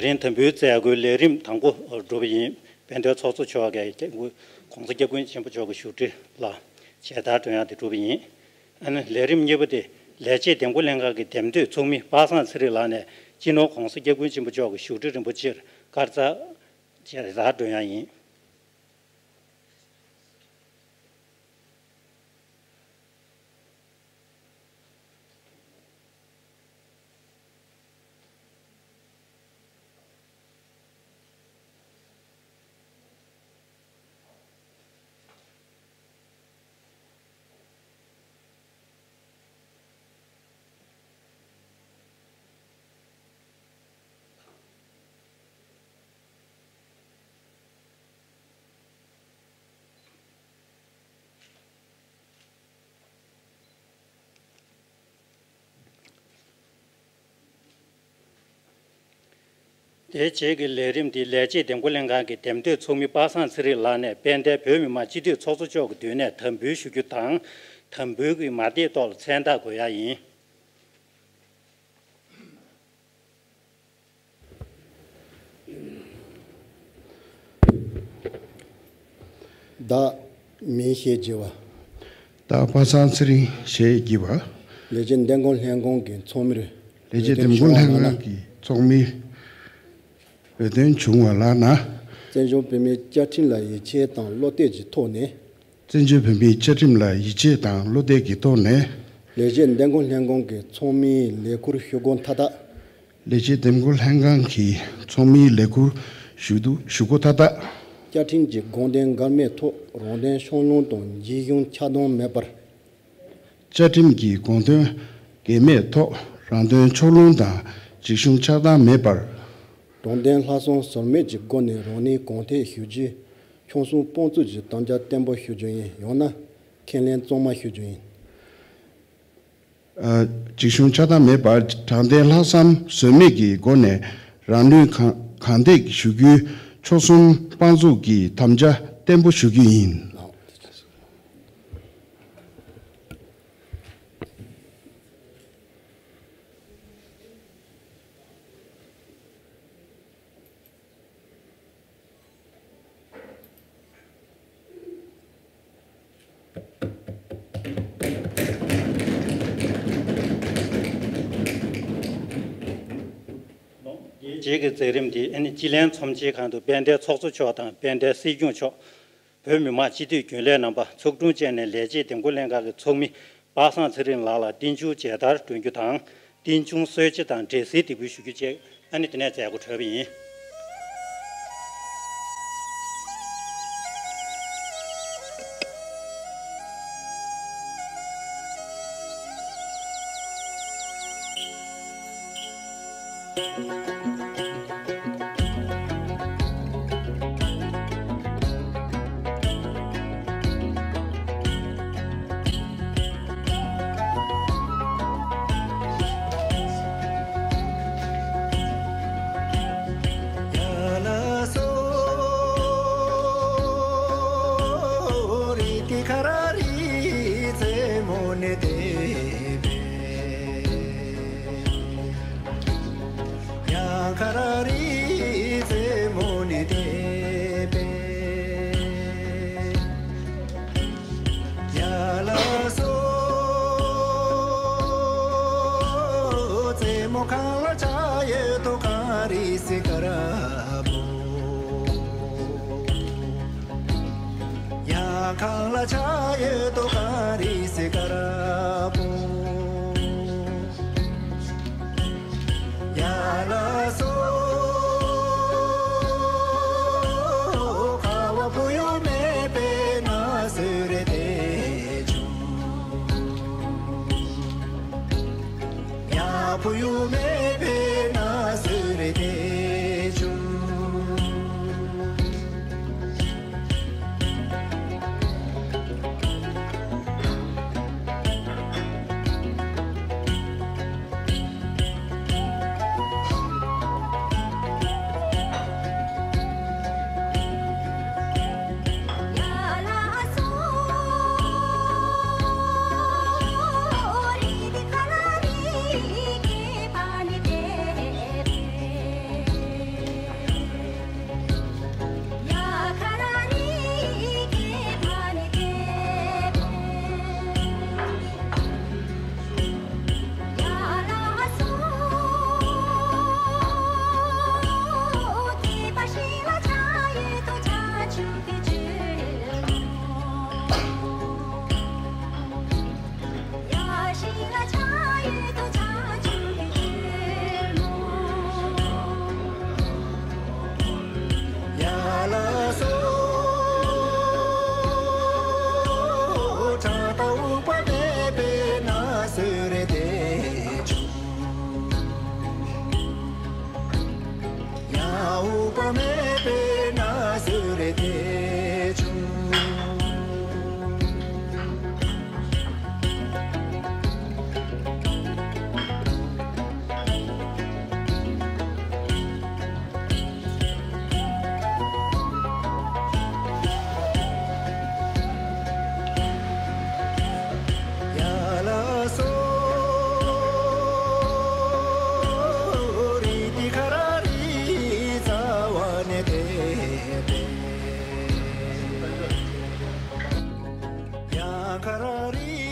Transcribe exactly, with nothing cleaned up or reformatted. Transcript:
དེ་རིང་དམ་འབུལ་མཛད་སྒོའི་ལས་རིམ་དང་པོ་གྲུབ་པ་ཡིན། དཔལ་ལྡན་ཚོགས་གཙོ་མཆོག་གིས་༸གོང་ས་༸སྐྱབས་མགོན་ཆེན་པོ་མཆོག་གི་བཞུགས་ཁྲི་ལ་མཇལ་དར་སྒྲོན་ཡ་དེ་གྲུབ་པ་ཡིན། ཨ་ནི་ལས་རིམ་གཉིས་པ་དེ་ལས་བྱེད་འདེམས་བསྐོ་ལྷན་ཁང་གི་འདེམས་ཐོན་ཚོགས་མི་པ་སངས་ཚེ་རིང་ལགས་ནས་སྤྱི་ནོར་༸གོང་ས་༸སྐྱབས་མགོན་ཆེན་པོ་མཆོག་གི་བཞུགས་ཁྲི་རིན་པོ་ཆེར་དཀར་རྩར་མཇལ་དར་སྒྲོན་ཡ་ཡིན། དེའི་རྗེས་ཀྱི་ལས་རིམ་འདི་ལས་བྱེད་འདེམས་བསྐོ་ལྷན་ཁང་གི་འདེམས་ཐོན་ཚོགས་མི་པ་སངས་ཚེ་རིང་ལགས་ནས་དཔལ་ལྡན་བོད་མི་མང་སྤྱི་འཐུས་ཚོགས་གཙོ་མཆོག་གི་མདུན་ནས་དམ་འབུལ་ཞུ་རྒྱུ་དང་། དམ་འབུལ་གྱི་མ་དེའི་ཐོག་ལ་མཚན་རྟགས་འགོད་ཡ་ཡིན། བདག་མིང་ཞེས་བགྱི་བ། བདག་པ་སངས་ཚེ་རིང་ཞེས་བགྱི་བ། ལས་བྱེད་འདེམས་བསྐོ་ལྷན་ཁང་གི་ཚོགས་མིར་ལས་བྱེད་འདེམས་བསྐོ་ལྷན་ཁང་གི་ཚོགས་མིར་འོས་ཐོན་བྱུང་བ་ལགས་ན། བཙན་བྱོལ་བོད་མིའི་བཅའ་ཁྲིམས་ལ་ཡིད་ཆེས་དང་བློ་གཏད་ཀྱི་ཐོག་ནས། བཙན་བྱོལ་བོད་མིའི་བཅའ་ཁྲིམས་ལ་ཡིད་ཆེས་དང་བློ་གཏད་ཀྱི་ཐོག་ནས། ལས་བྱེད་འདེམས་བསྐོ་ལྷན་ཁང་གི་ཚོགས་མིའི་ལས་ཁུར་ཞུ་སྒོ་མཐའ་དག་ལས་བྱེད་འདེམས་བསྐོ་ལྷན་ཁང་གི་ཚོགས་མིའི་ལས་ཁུར་ཞུ་གཏུག་ཞུ་སྒོ་མཐའ་དག་བཅའ་ཁྲིམས་ཀྱི་དགོངས་དོན་འགལ་མེད་ཐོག་རང་དོན་ཕྱོགས་ལྷུང་དང་འཇིགས་ཞུམ་ཆགས་སྡང་མེད་པར། བཅའ་ཁྲིམས་ཀྱི་དགོངས་དོན་འགལ་མེད་ཐོག་རང་དོན་ཕྱོགས་ལྷུང་དང་འཇིགས་ཞུམ་ཆགས་སྡང་མེད་པར། དྲང་བདེན་ལྷག་བསམ་ཟོལ་མེད་ཀྱི་སྒོ་ནས་རང་ནུས་གང་ཐད་ཞུ་རྒྱུའི་ཁྱོད་སོང་དཔང་བཙུགས་ཀྱི་དམ་བཅའ་བརྟན་པོ་ཞུ་རྒྱུ་ཡིན། ཡང་ན་ཁས་ལེན་གཙང་མ་ཞུ་རྒྱུ་ཡིན། ཨ། འཇིགས་ཞུམ་ཆགས་སྡང་མེད་པར་དྲང་བདེན་ལྷག་བསམ་ཟོལ་མེད་ཀྱི་སྒོ་ནས་རང་ནུས་གང་གང་ཐད་ཞུ་རྒྱུའི་ཁྱོད་སོང་དཔང་བཙུགས་ཀྱི་དམ་བཅའ་བརྟན་པོ་ཞུ་རྒྱུ་ཡིན། རྗེས་ཀྱི་མཛད་རིམ་འདི་ཨ་ནི་སྤྱི་ལྷན་ཚོམས་ཆེན་ཁང་དུ་དཔལ་ལྡན་ཚོགས་གཙོ་མཆོག་དང་དཔལ་ལྡན་སྲིད་སྐྱོང་མཆོག་བོད་མི་མང་སྤྱི་འཐུས་རྒྱུན་ལས་རྣམ་པ་ཚོགས་དྲུང་བཅས་ནས་ལས་བྱེད་འདེམས་བསྐོ་ལྷན་ཁང་གི་ཚོགས་མི་པ་སངས་ཚེ་རིང་ལགས་ལ་རྟེན་འབྱུང་མཇལ་དར་སྒྲོན་རྒྱུ་དང་། རྟེན་འབྱུང་གསོལ་ཇ་དང་འབྲས་སིལ་འདེགས་འབུལ་ཞུ་རྒྱུ་བཅས་ཨ་ནི་དེ་ནས་མཛད་སྒོ་གྲོལ་བ་ཡིན། ཡང་གང་ལ་ཆ་ཡོད་དོ་ག་རེ་སེ་དཀར་པོ། ཡ་ལ་སོ། ཁ་བ་བུ་ཡོ་མེད་པའི་ན་སུ་རེ་དེ་ཆུང་། ཕུ་ཡུ་མེད་པའི་ན་སུ་རེ་དེ་བྱུང་། ཡང་འུག་པ་མེད་པའི་ན་སུ་རེ་དེ་བྱུང་། ཡ་ལ་སོ། རི་ཏི་ཁ་ར་རི་རྩ་བ་ནས་དེད་དེ། ཡ་ཁ་ར་རི།